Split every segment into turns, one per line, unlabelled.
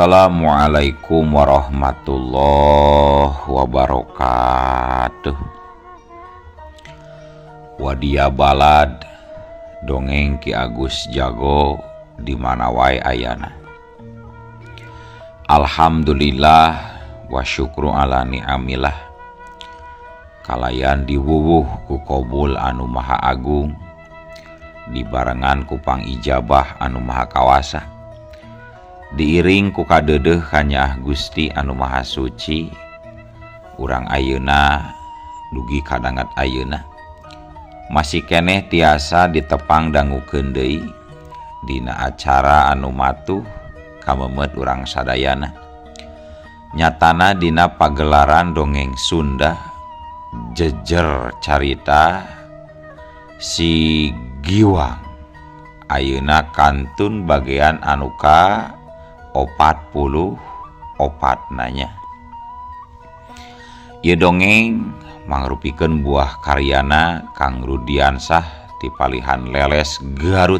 Assalamualaikum warahmatullahi wabarakatuh. Wadia balad dongeng Ki Agus Jago di mana wae ayana. Alhamdulillah wa syukru ala ni'amillah. Kalayan diwuwuh ku kobul anu maha agung, dibarengan ku pangijabah anu maha kawasa, diiring ku kadeudeuh kanyaah Gusti anu maha suci. Urang ayeuna dugi kadangat ayeuna masih keneh tiasa ditepang dangukeun deui dina acara anu matuh kamemet urang sadayana. Nyatana dina pagelaran dongeng Sunda jejer carita si Giwang ayeuna kantun bagian anu ka 44 nanya. Ieu dongeng mangrupikeun buah karyana Kang Rudiansah ti palihan Leles Garut.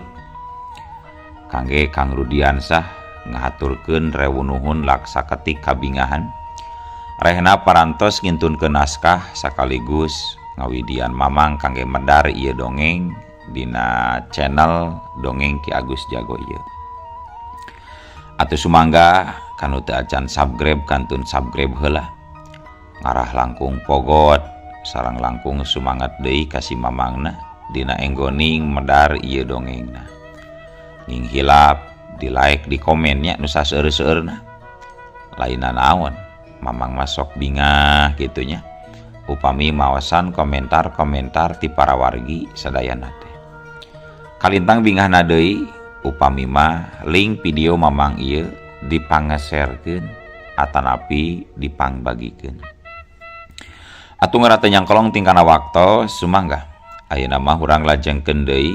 Kangge Kang Rudiansah ngahaturkeun rewu nuhun laksa ketik kabingahan. Rehna parantos ngintunkeun naskah sakaligus ngawidian mamang kangge medar ieu dongeng dina channel Dongeng Ki Agus Jago ieu. Atuh sumangga kanu teu acan subscribe kantun subscribe heula. Ngarah langkung pogot sareng langkung sumangat deui ka si mamangna dina enggoning medar ieu dongengna. Ning hilap di like di komennya nu saseueur-seueurna. Lainna naon mamang masok bingah gitunya. Upami maosan komentar-komentar ti para wargi sadayana teh. Kalintang bingahna deui upami mah link video mamang ieu dipangeserkeun atanapi dipangbagikeun. Atuh ngarah teu nyangkolong tingkana waktos sumangga ayeuna mah urang lajengkeun deui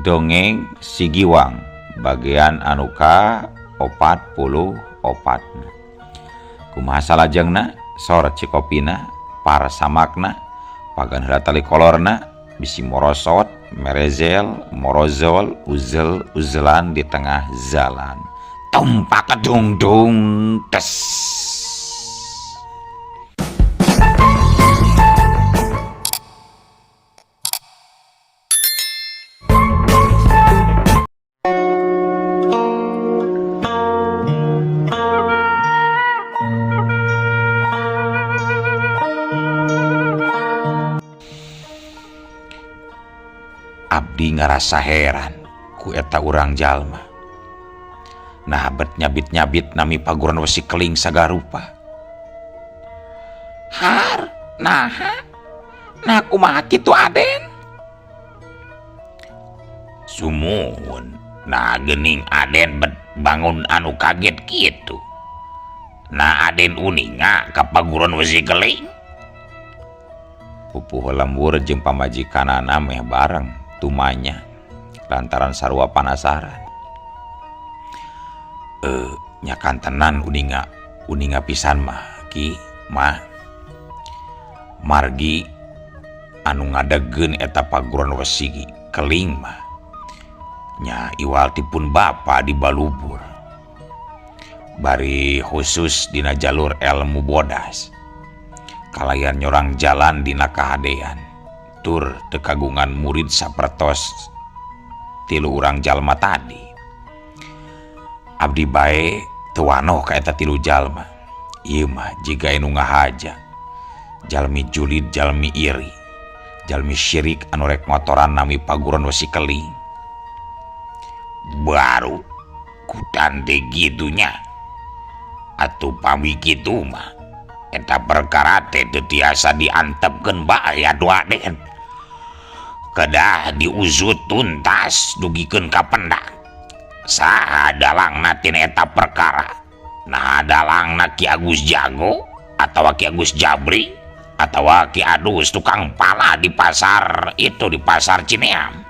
dongeng Si Giwang bagian anu ka 44. Kumaha salajengna sor cikopina parsamakna pagan heula tali kolorna bisi morosot merezel morozol uzel uzelan di tengah jalan tumpak kedung-dung tes. Abdi ngarasa heran ku eta urang jalma. Nah bet nyabit-nyabit nami paguran wesi keling sagarupa. Har, naha, nah kumaha kitu Aden? Sumuhun, nah gening Aden bet bangun anu kaget kitu. Nah Aden uninga ka paguran wesi keling. Pupuh lembur jeung pamajikanana meh bareng tumanya lantaran sarua panasaran. Nyakantenan uninga pisan mah ki mah margi anu ngadegeun eta paguron wesi keling mah nya iwal tipun bapa di balubur bari khusus dina jalur ilmu bodas kalayan nyorang jalan dina kahadean tur tekagungan murid sapertos tilu urang jalma tadi. Abdi bae teu wanoh ka eta tilu jalma. Ieu mah jiga anu ngahaja. Jalmi julid, jalmi iri, jalmi syirik anu rek ngotoran nami paguron wesi keling. Baru kutante gitunya. Atuh pami kitu mah eta perkara teh teu tiasa diantepkeun bae atuh Aden. Kedah diusut tuntas dugikeun ka pendak. Saha dalangna tina eta perkara? Nah dalangna Ki Agus Jago atawa Ki Agus Jabri atawa Ki Adus tukang pala di pasar itu di pasar Cineam.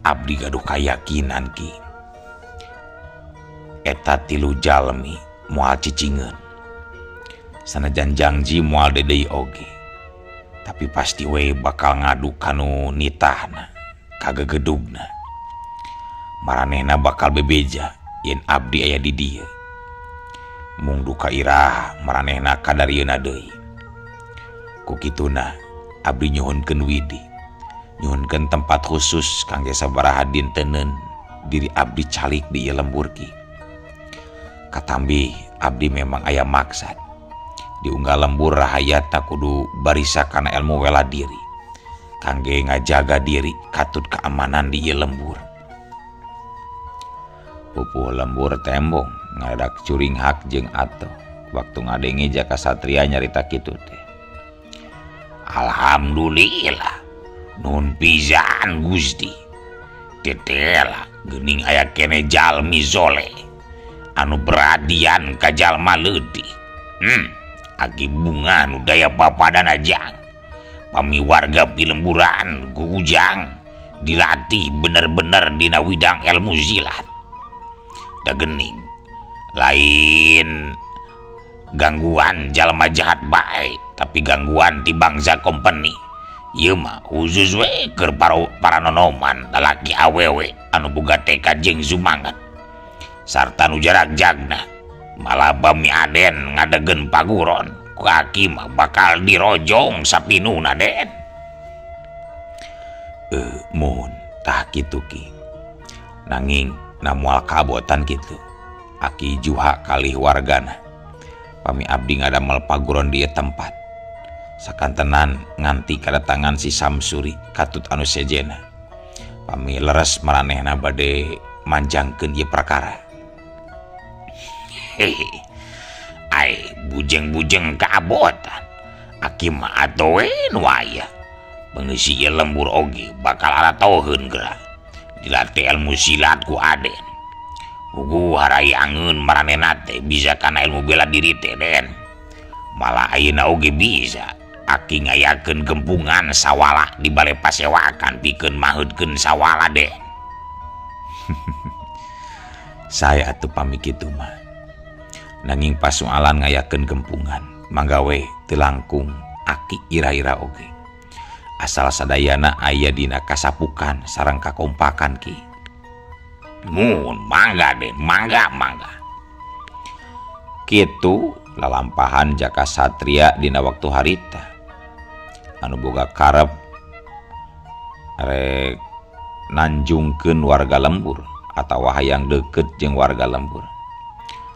Abdi gaduh kayakinan Ki. Eta tilu jalmi moal cicingeun. Sanajan jangji moal deui oge. Tapi pasti we bakal ngadu kanu nitahna, kagegedugna. Maranehna bakal bebeja yen abdi aya di dieu. Mung duka iraha maranehna kadarieuna deui. Ku kituna abdi nyuhunkeun widi, nyuhunkeun tempat khusus kangge sabaraha dinteneun diri abdi calik di ieu lembur ki. Katambi abdi memang aya maksad. Diunggal lembur rahayatna kudu barisa kana ilmu wela diri. Kangge ngajaga diri katut keamanan di ieu lembur. Pupuh lembur tembong ngadadak curinghak jeung atoh waktu ngadenge Jaka Satria nyarita kitu teh. Alhamdulillah nuhun pisan Gusti. Tetela geuning aya kene jalmi soleh anu beradian ka jalma leutik. Aki bunga nu daya papadana jang. Pami warga pilemburan ku Ujang dilatih bener-bener dina widang ilmu silat. Da geuning lain gangguan jalma jahat bae, tapi gangguan ti bangsa company. Ieu mah khusus we keur para nonoman lalaki awewe anu boga tekad jeung sumanget sarta nu jarak jagna. Malah bami Aden ngadegen paguron ku aki mah bakal dirojong sapinuna Den. Mohon tah kitu ki. Nanging na moal kabotan kitu. Aki Juha kalih wargana. Pami abdi ngadamel paguron di ieu tempat. Sakantenan nganti kadatangan si Samsuri katut anu sejena. Pami leres maranehna bade manjangkeun ieu prakara. Hehe. Ai bujeng-bujeng kaabotan. Aki mah atoh we nu aya. Pengisi ieu lembur oge bakal aratoheun geura. Dilatih ilmu silat ku Aden. Puguh harai angeun maranehna teh bisa kana ilmu bela diri teh Den. Malah ayeuna oge bisa. Aki ngayakeun gempungan sawala di bale pasewakan pikeun maheudkeun sawala Den. Saya atuh pami kitu mah. Nanging pasualan ngayakeun gempungan mangga we teu langkung aki ira-ira oge. Asal sadayana aya dina kasapukan sareng kakompakan ki. Mun mangga Den, mangga mangga. Kitu lalampahan Jaka Satria dina waktu harita. Anu boga karep rek nanjungkeun warga lembur atawa hayang deukeut jeung warga lembur.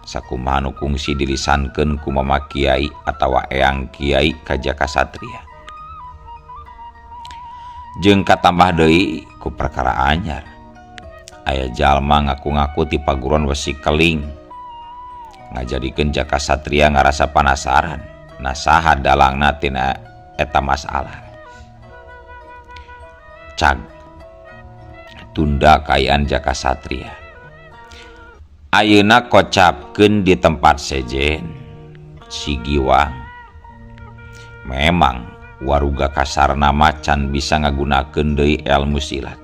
Sakumaha nu kungsi dilisankeun ku Mama Kiai atawa Eyang Kiai ka Jaka Satria. Jeung katambah deui ku perkara anyar. Aya jalma ngaku-ngaku ti paguron wesi keling. Ngajadikeun Jaka Satria ngarasa panasaran. Nah saha dalangna tina eta masalah. Cag tunda kaayaan Jaka Satria. Ayeuna kocapkeun di tempat sejen si Giwang. Memang waruga kasarna macan bisa ngagunakeun deui ilmu silat.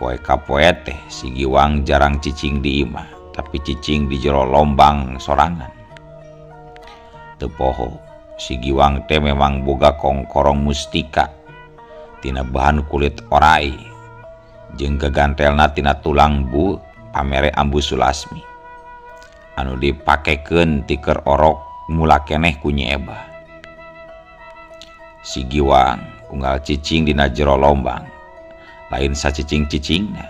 Poe ka poe teh si Giwang jarang cicing di imah, tapi cicing di jero lombang sorangan. Teu poho si Giwang teh memang boga kongkorong mustika tina bahan kulit orai jeung gagantelna tina tulang bu pamere Ambu Sulasmi anu dipakekeun ti keur orok mula keneh ku Nyi Ebah. Si Giwang unggal cicing dina jero lombang, lain sacicing-cicingna,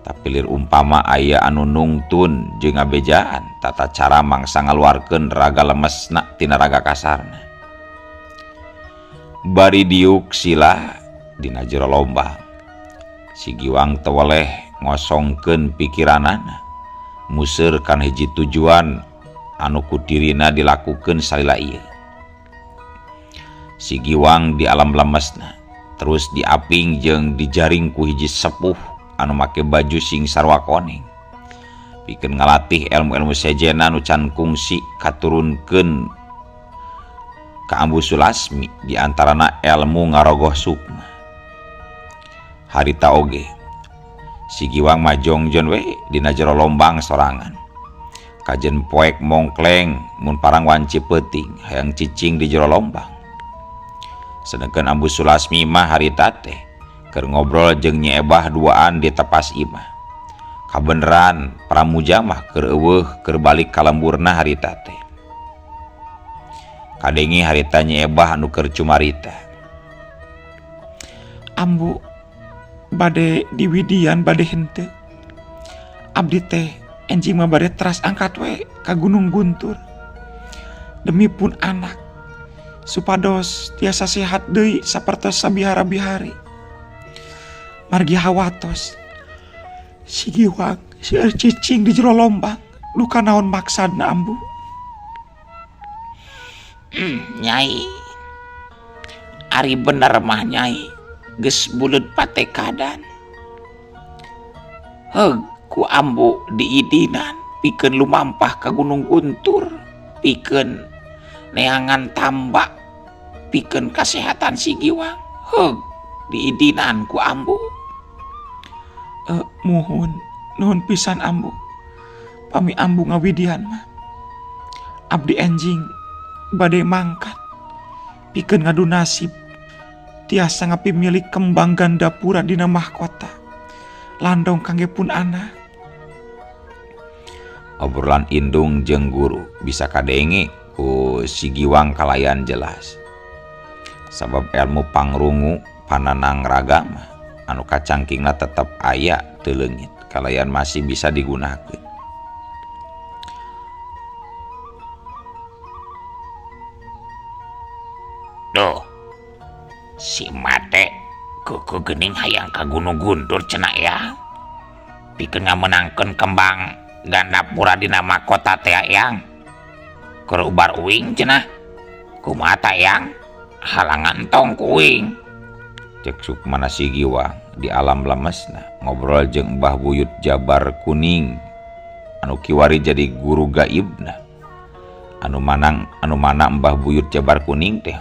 tapi lir umpama aya anu nungtun jeung ngabejaan tata cara mangsa ngaluarkeun raga lemesna tina raga kasarna. Bari diuk sila dina jero lombang, si Giwang teweleh ngosongkeun pikiranana, museur kana hiji tujuan anu ku dirina dilakukeun salila ieu. Si Giwang di alam lemesna terus diaping jeung dijaring ku hiji sepuh anu make baju sing sarwa koneng. Pikeun ngalatih ilmu-ilmu sejena nu can kungsi katurunkeun ka Ambu Sulasmi diantarana ilmu ngarogoh sukma. Harita oge si Giwang majongjon we dina jero lombang sorangan. Kajen poek mongkleng mun parang wanci peuting hayang cicing di jero lombang. Sedangkan Ambu Sulasmi mah harita teh keur ngobrol jeung Nyi Ebah duaan di tepas imah. Kabeneran Pramuja mah keur eueuh keur balik ka lemburna harita teh. Kadenge harita Nyi Ebah anu keur cumarita.
Ambu bade diwidian bade henteu. Abdi teh enjing mah bade teras angkat we ka Gunung Guntur. Demi pun anak supados tiasa sehat deui sapertos sabihara-bihari. Margi hawatos si Giwang seueur cicing di jero lombang duka naon maksadna ambu.
Nyai, ari bener mah nyai geus buleud patekadan. Heug ku ambu diidinan pikeun lumampah ka Gunung Guntur, pikeun neangan tambak, pikeun kasehatan si Giwang. Heug diidinan ku ambu.
Muhun nuhun pisan ambu. Pami ambu ngawidian mah abdi enjing bade mangkat pikeun ngadu nasib tiasa ngapimilik kembang gandapura dina mahkota landong kangge pun anak.
Obrolan indung jeung guru bisa kadenge ku si Giwang kalayan jelas. Sabab ilmu pangrungu pananang raga mah anu kacangkingna tetep aya teu leungit kalayan masih bisa digunakeun.
Duh, si mate kuku geuning hayang ka Gunung Guntur cenah ya. Pikeun ngamenangkeun kembang gandapura dina mahkota teh yang. Keur ubar uing cenah. Kumaha ta yang? Halangan tong ku uing.
Cek Sukmana si Giwang di alam lemesna ngobrol jeung Mbah Buyut Jabar Kuning anu kiwari jadi guru gaibna. Anu manang anu mana Mbah Buyut Jabar Kuning teh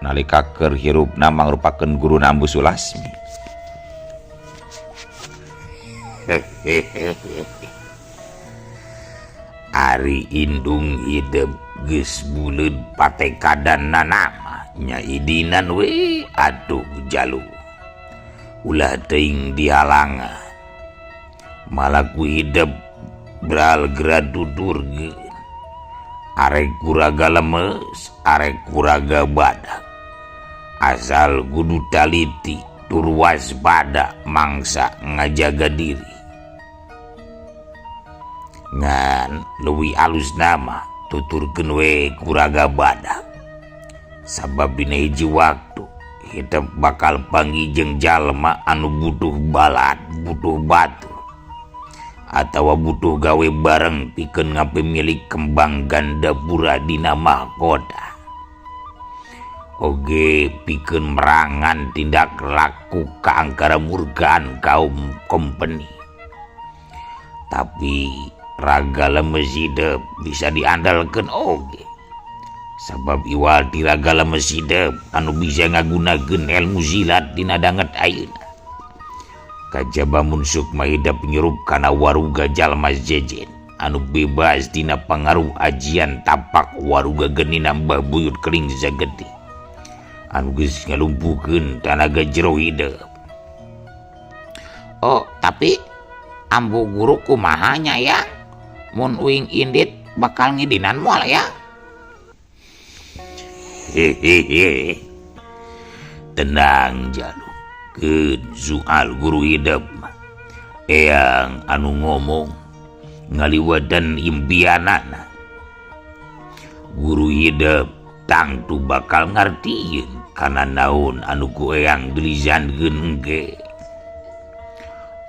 nalika keur hirupna mangrupakeun guruna Ambu Sulasmi.
Ari indung hidep geus buleud patekadan nanama nya idinan we atuh jalu. Ulah teuing dihalangan. Malaku hidep bral gradudurgeun. Arek kuraga lemes, arek kuraga badak. Asal kudu taliti tur waspada mangsa ngajaga diri. Ngan leuwih alus nama tuturkeun we kuraga badak. Sabab dina hiji waktu hidup bakal panggih jeung jalma anu butuh balat, butuh batur atawa butuh gawe bareng pikeun ngapemilik kembang gandapura dina mahkota. Oge pikeun merangan tindak laku kaangkara murgaan kaum kompeni. Tapi raga lemes hidup bisa diandalkeun oge. Sabab iwal ti raga lemes hidup anu bisa ngagunakeun ilmu silat dina danget ayeuna. Kajaba mun Sukma hidup nyirup kana waruga jalma jejen anu bebas dina pangaruh ajian tapak waruga genina Mbah Buyut Keling Sagede anu geus ngalumpuhkeun tanaga jero hidup.
Oh, tapi ambu guru kumaha nya ya? Mun uing indit bakal ngidinan moal ya?
Hehehe. Tenang jalu. Keun soal guru hidup mah. Eyang anu ngomong ngaliwedan impianana. Guru hidup tangtu bakal ngartieun kana naon anu ku eyang dilizankeun engke.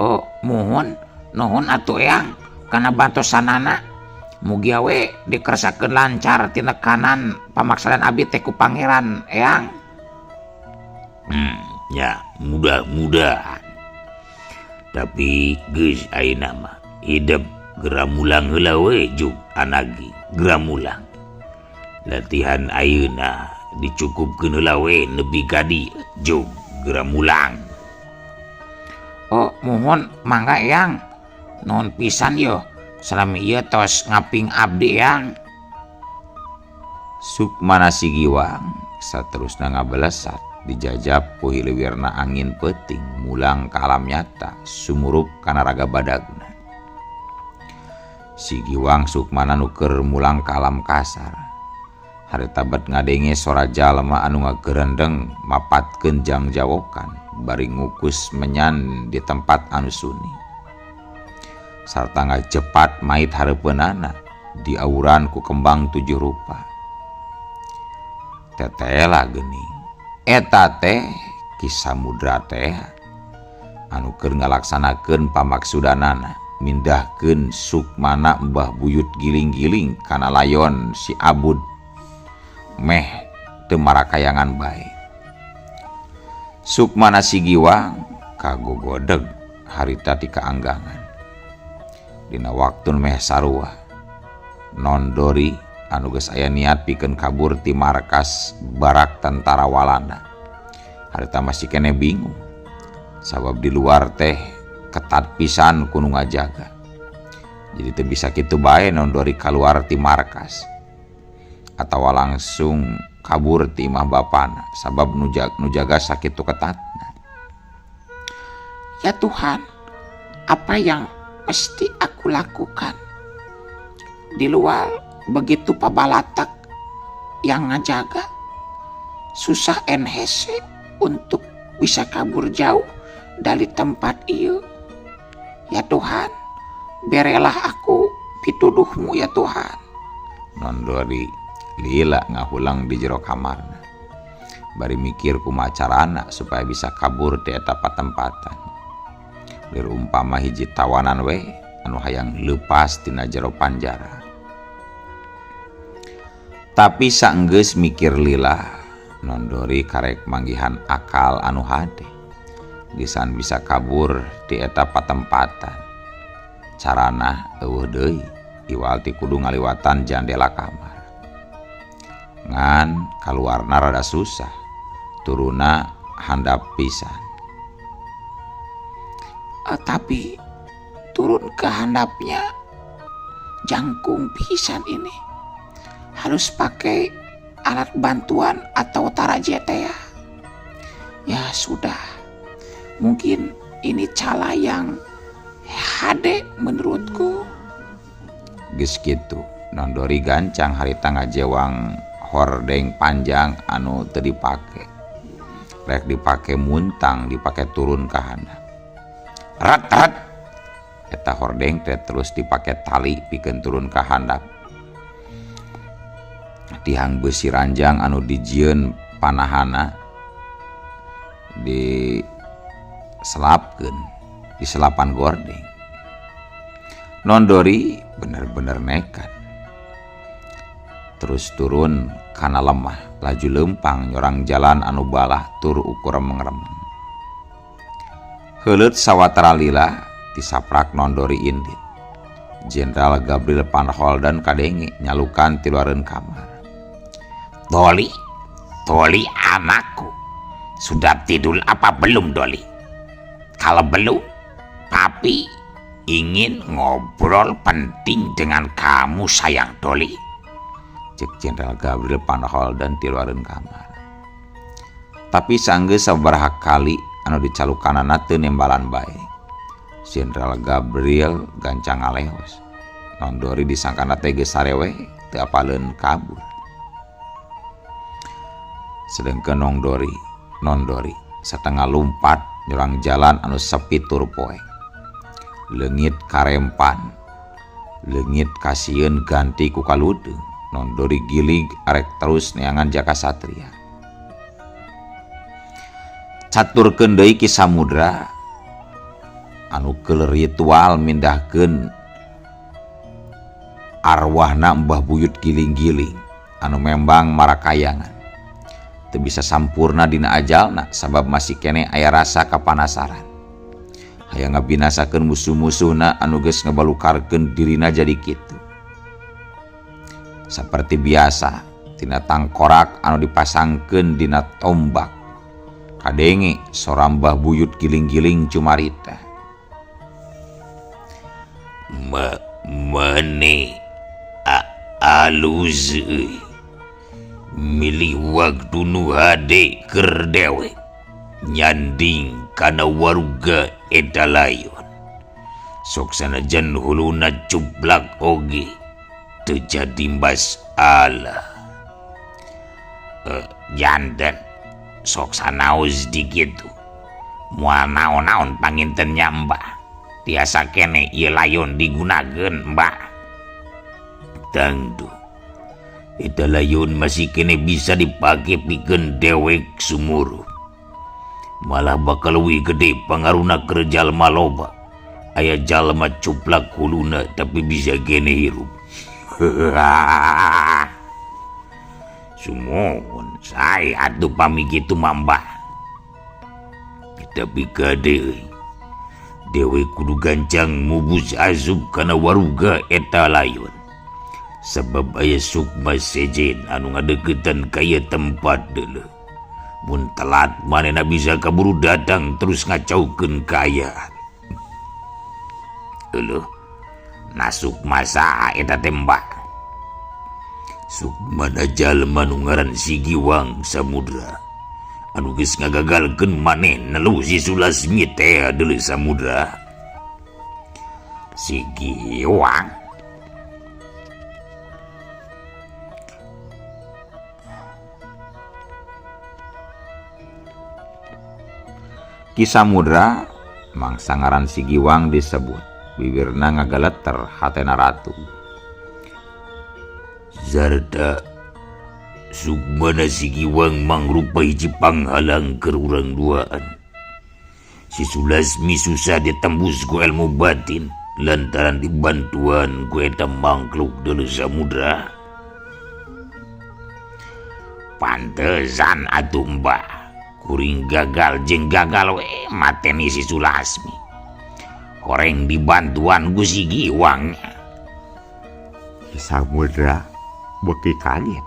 Oh, muhun nuhun atuh eyang kana bantosanana. Mugia we dikersakeun lancar tina kanan pamaksadan abdi teh ku pangeran eyang.
Ya mudah-mudahan. Tapi geus ayeuna mah hidup geura mulang heula we juk anagi geura mulang. Latihan ayeuna dicukupkeun heula we nepi ka dieu juk geura mulang.
Oh, muhun mangga eyang. Nuhun pisan yo. Salami ieu tos ngaping abdi eyang. Sukmana si Giwang saterusna ngabelesat dijajab ku hiliwirna angin peuting mulang ka alam nyata sumurup kana raga badagna. Si Giwang Sukmana nu keur mulang ka alam kasar. Harita bet ngadenge sora jalma anu ngagerendeng mapatkeun jangjawokan bari ngukus menyan di tempat anu sunyi. Sarta ngajepat mait hareupeunana diawuran ku kembang tujuh rupa. Tetela geuning. Eta teh Ki Samudra teh anu keur ngalaksanakeun pamaksudanana mindahkeun sukmana Mbah Buyut Giling-giling kana layon si Abud meh teu marakayangan bae. Sukmana si Giwang kagogodeg harita ti kaanggangan. Dina waktu meh sarua Nondori anu geus aya niat pikeun kabur ti markas barak tentara Walanda. Harita masih kene bingung sabab di luar teh ketat pisan ku nu ngajaga. Jadi teu bisa kitu bae Nondori kaluar ti markas atawa langsung kabur ti imah bapana sabab nu jaga sakitu ketatna.
Ya Tuhan, apa yang mesti aku lakukan? Di luar begitu pabalatak yang ngajaga, susah NHC untuk bisa kabur jauh dari tempat ieu. Ya Tuhan, berelah aku pituduhmu ya Tuhan.
Nondori lila ngahulang di jero kamarna. Bari mikir kumaha carana supaya bisa kabur ti eta patempatan. Lir umpama hiji tawanan we anu hayang leupas tina jero panjara. Tapi saenggeus mikir lila, Nondori karek manggihan akal anu hade. Gisan bisa kabur ti eta patempatan. Carana eueuh deui, iwal ti kudu ngaliwatan jandela kamar. Ngan kaluarna rada susah, turuna handap pisan.
Tapi turun ke handapnya jangkung pisan ini. Harus pakai alat bantuan atau taraje ya. Ya sudah, mungkin ini cara yang hade menurutku.
Geus kitu, Nondori gancang harita ngajewang hordeng panjang anu teu dipake. Rek dipake muntang, dipake turun ka handap. Rat rat. Eta hordeng teh terus dipake tali pikeun turun ka handap. Tihang besi ranjang anu dijieun panahana diselapkeun di selapan gordeng. Nondori bener-bener nekat. Terus turun kana lemah, laju lempang nyorang jalan anu balah tur ukur remeng-remeng. Heuleut sawatara lila tisaprak Nondori indit. Jenderal Gabriel Van Holden kadenge nyalukan ti luareun kamar.
Doli, Doli anakku, sudah tidur apa belum Doli? Kalau belum, papi ingin ngobrol penting dengan kamu sayang Doli.
Cek Jenderal Gabriel Van Holden ti luareun kamar. Tapi sanggeus sabaraha kali anu dicalukanana teu nembalan bae. Jenderal Gabriel gancang ngalehos. Nondori disangkana teh geus sarewe teu apaleun kabur. Sedengkeun Nondori satengah lumpat nyurang jalan anu sepi tur poek. Leungit karempan, leungit kasieun ganti ku kaludeung. Nondori gilig arek terus neangan Jaka Satria. Caturkeun deui Ki Samudra anu keur ritual mindahkeun arwahna Mbah Buyut Giling-giling anu membang marakayangan. Teu bisa sampurna dina ajalna sabab masih keneh aya rasa kapanasaran. Hayang ngabinasakeun musuh-musuhna anu geus ngabalukarkeun dirina jadi kitu. Saperti biasa tina tangkorak anu dipasangkeun dina tombak kadenge sora Mbah Buyut Giling-giling cumarita.
Mene alus euy. Milih waktu nu hade keur dewek nyanding kana waruga eta layon. Sok sanajan huluna cuplak oge teu jadi masalah. Janten sok sanaos di kitu. Moal naon-naon panginten nya Mbah. Tiasa kene ieu layon digunakeun Mbah. Tangtu. Eta layon masih kene bisa dipake pikeun dewek sumuruh. Malah bakal leuwih gede pangaruna keur jalma loba. Aya jalma cuplak huluna tapi bisa kene hirup. Sumuhun sae atuh pami kitu mah Mbah. Tapi kade dewe kudu gancang mubus azub kana waruga eta layon. Sebab aya sukma sejen anu ngadeukeutan ka ieu tempat deuleu. Mun telat manehna bisa kaburu datang terus ngacaukeun kaayaan. Euleuh, nasuk masa eta teh Mbah. Sukma jalma nu ngaran Si Giwang Samudra anu geus ngagagalkeun maneh nelu si Sulasmi teh deuleu Samudra. Si Giwang
Ki Samudra mangsa ngaran Si Giwang disebut bibirna ngagaleter hatena ratu.
Sarta sukmana Si Giwang mangrupa hiji panghalang keur urang duaan. Si Sulasmi susah ditembus ku ilmu batin lantaran dibantuan ku eta mangkluk deuleu Samudra. Pantesan atuh Mbah. Kuring gagal jeung gagal we mateni si Sulasmi. Horeng dibantuan ku Si Giwang.
Ki Samudra beuki kaget.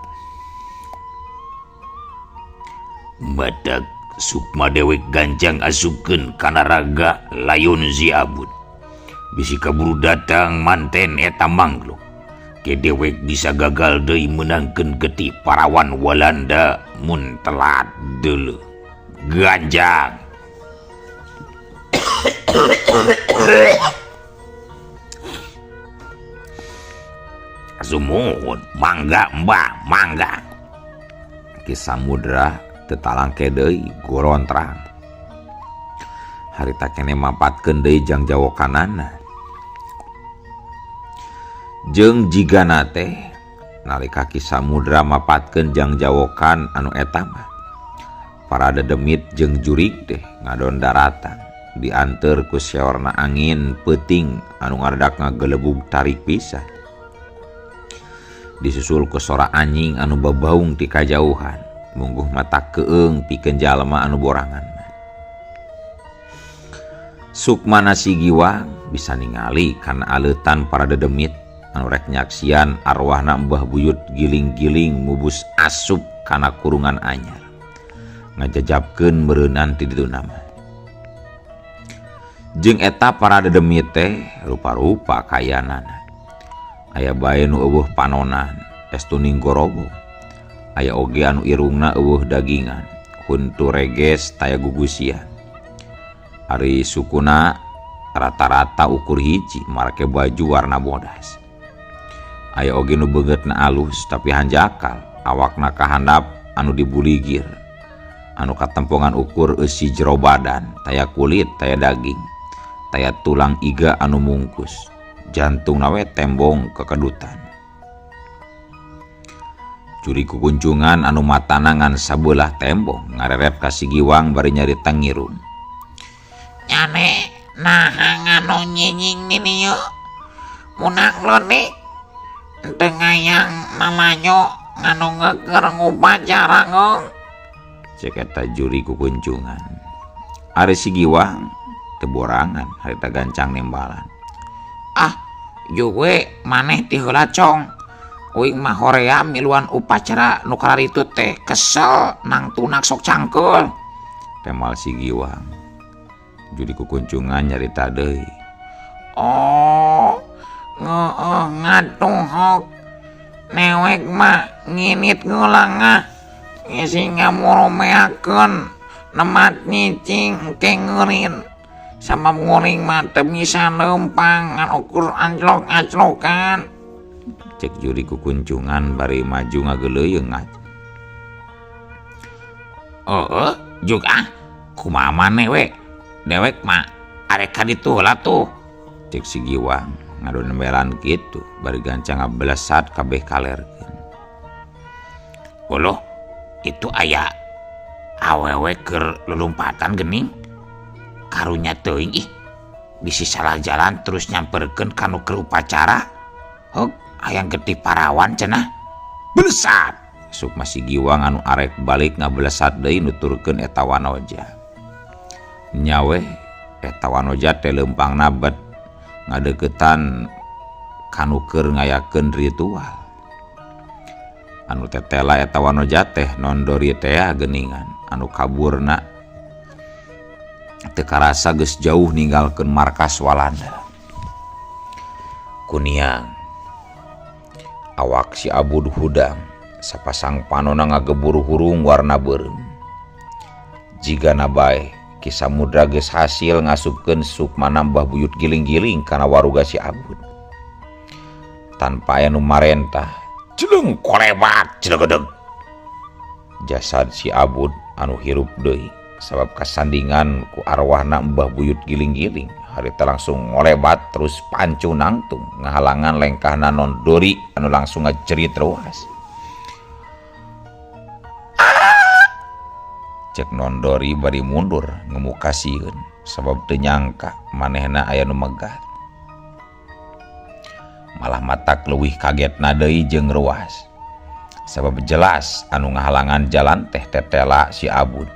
Badak sukma dewek gancang asupkeun kana raga layon si Abud. Bisi kaburu datang manten eta mangkluk. Ke dewek bisa gagal deui meunangkeun getih parawan Walanda mun telat deuleu. Ganjang. Sumuhun, mangga Mbah, mangga.
Ki Samudra teu talangke deui gorontrang. Harita kene mapatkeun deui jang jawokanana. Jeung jigana teh nalika Ki Samudra mapatkeun jang jawokan anu eta mah para dedemit jeung jurig teh ngadon daratan dianteur ku seorna angin peuting anu ngaredak ngagelebug tarik pisan. Disusul ku sora anjing anu babaung ti kajauhan mungguh mata keung pikeun jalma anu borangan. Sukmana Si Giwang bisa ningali kana aleutan para dedemit anu rek nyaksian arwahna Mbah Buyut giling-giling mubus asup kana kurungan anyar. Ngajajabkeun meureunnan ti ditu nama. Jeung eta para dedemit teh rupa-rupa kayanana. Aya bae nu eueuh panonan, estu ninggorogo. Aya oge anu irungna eueuh dagingan, huntu reges taya gugusian. Ari sukuna rata-rata ukur hiji marake baju warna bodas. Aya oge nu beungeutna alus tapi hanjakal, awakna kahandap anu dibuligir. Anu katempongan ukur eusi jero badan, taya kulit, taya daging, taya tulang iga anu mungkus. Jantung nawe tembong kekedutan. Curi kukuncungan anu matana ngan sabelah tembong ngarerep ka Si Giwang bari nyarita ngirung.
Nyane naha nganu nyinying nini yuk. Munang loni teu ngayang nalanyo nganu ngeukeur ngupacara ngong.
Cek eta juri kukuncungan. Ari Si Giwang teu borangan harita gancang nembalan.
Ah, juwe maneh ti heula cong. Uing mah horea miluan upacara nu kararitu teh kesel nang tunak sok cangkeul.
Temal Si Giwang. Juri kukuncungan nyarita deui.
Oh, ngeueuh ngatuhok. Newek mah nginit ngulangah. Ngisi ngamuromeakeun nemat nyicing engke ngeurin. Sabab nguring mah teu bisa leumpang ngan ukur anjlok-anjlokan.
Cek juri kukuncungan bari maju ngageuleuyeung.
Oh, juk ah, kumaha maneh we? Dewek mah arek ka ditu heula tuh.
Cek si Giwang ngadon kitu bari gancang ngabelesat kabeh kalerkeun.
Uluh, itu aya awewe keur lulumpatan geuning. Karunya teuing ih. Bisi salah jalan terus nyamperkeun ka nu keur upacara. Hog, hayang getih parawan cenah. Belesat.
Sukma si Giwang anu arek balik ngabelesat deui nuturkeun eta wanoja. Nya weh eta wanoja teh leumpangna bet ngadeukeutan kanu keur ngayakeun ritual. Anu tetela eta wanoja teh nondori tea geuningan anu kaburna teu karasa geus jauh ninggalkeun markas Walanda. Kuniang awak si Abud hudang sapasang panona ngagebur hurung warna beureum. Jigana bae Ki Samudra geus hasil ngasupkeun sukmana Mbah Buyut Giling-giling kana waruga si Abud. Tanpa aya nu marentah,
jeleng kolebat jelegedeg.
Jasad si Abud anu hirup deui sabab kasandingan ku arwahna Mbah Buyut Giling-giling harita langsung ngolebat terus pancu nangtung ngahalangan lengkahna Nondori anu langsung ngajerit ruas. Cek Nondori bari mundur ngemuka sieun sabab teu nyangka manehna aya nu megat. Malah matak leuwih kagetna deui jeung ruas. Sabab jelas anu ngahalangan jalan teh tetela si Abud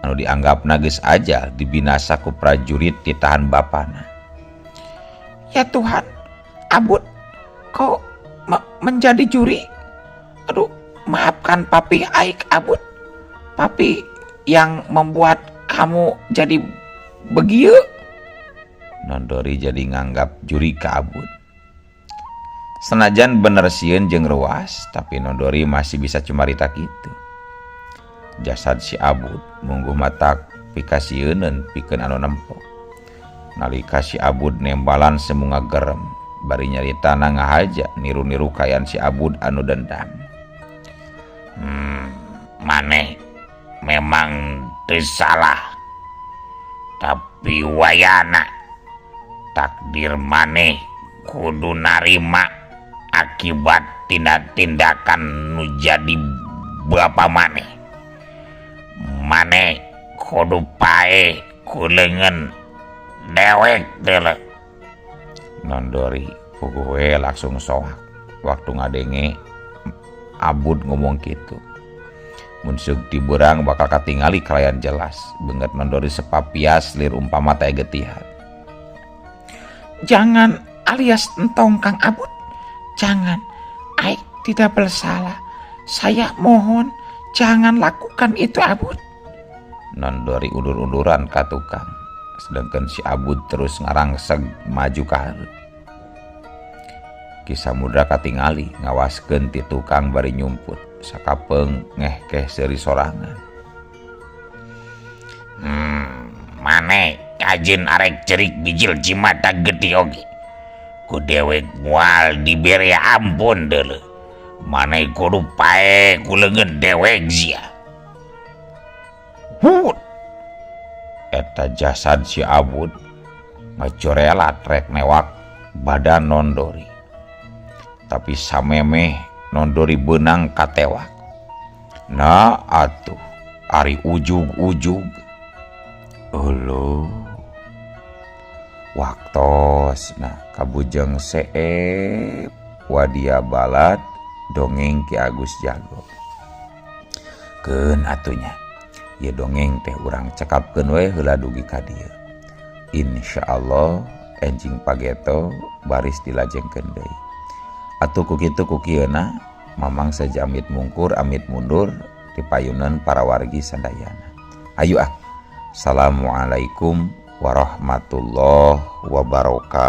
anu dianggapna geus ajal dibinasa ku prajurit ditahan bapana.
Ya Tuhan, Abud, kau menjadi juri? Aduh, maafkan papi aik Abud. Papi yang membuat kamu jadi begieu.
Nondori jadi nganggap juri ka Abud. Senajan bener sieun jeung ruas, tapi Nondori masih bisa cumarita kitu. Jasad si Abud mungguh matak pikasieuneun pikeun anu nempo. Nalika si Abud nembalan semu ngagerem, bari nyaritana ngahaja niru-niru kayan si Abud anu dendam.
Maneh memang teu salah. Tapi wayana takdir maneh kudu narima akibat tindak-tindakan nu jadi bapa maneh. Maneh kudu paeh ku leungeun dewek deuleu.
Nondori puguh we langsung soak waktu ngadenge Abud ngomong kitu. Mun seug ti beurang bakal katingali kalayan jelas beungeut Nondori sepapias lir umpama teh getihan.
Jangan alias entong Kang Abud. Jangan, aik tidak bersalah. Saya mohon jangan lakukan itu Abud.
Nondori undur-unduran ka tukang, sedangkan si Abud terus ngarangseg maju ka hareup. Ki Samudra katingali ngawaskeun ti tukang bari nyumput sakapeung ngehkeh seuri sorangan.
Maneh kajeun arek cerik bijil cimata getih oge. Ku dewek moal dibere ampun deuleu. Maneh kudu paeh ku leungeun dewek sia.
Hut. Eta jasad si Abud ngacorelat rek newak badan Nondori. Tapi samemeh Nondori beunang katewak. Nah atuh ari ujug-ujug. Euleuh. Waktos nah kabujeng seep wadia balad dongeng Ki Agus Jago. Keun atunya ieu dongeng teh urang cekapkeun we heula dugi ka dieu. Insyaallah enjing pageto baris dilajengkeun deui. Atuh ku kitu ku kieuna Mamang saja amit mungkur amit mundur ti payunan para wargi sadayana. Ayo ah. Assalamualaikum warahmatullahi wabarakatuh.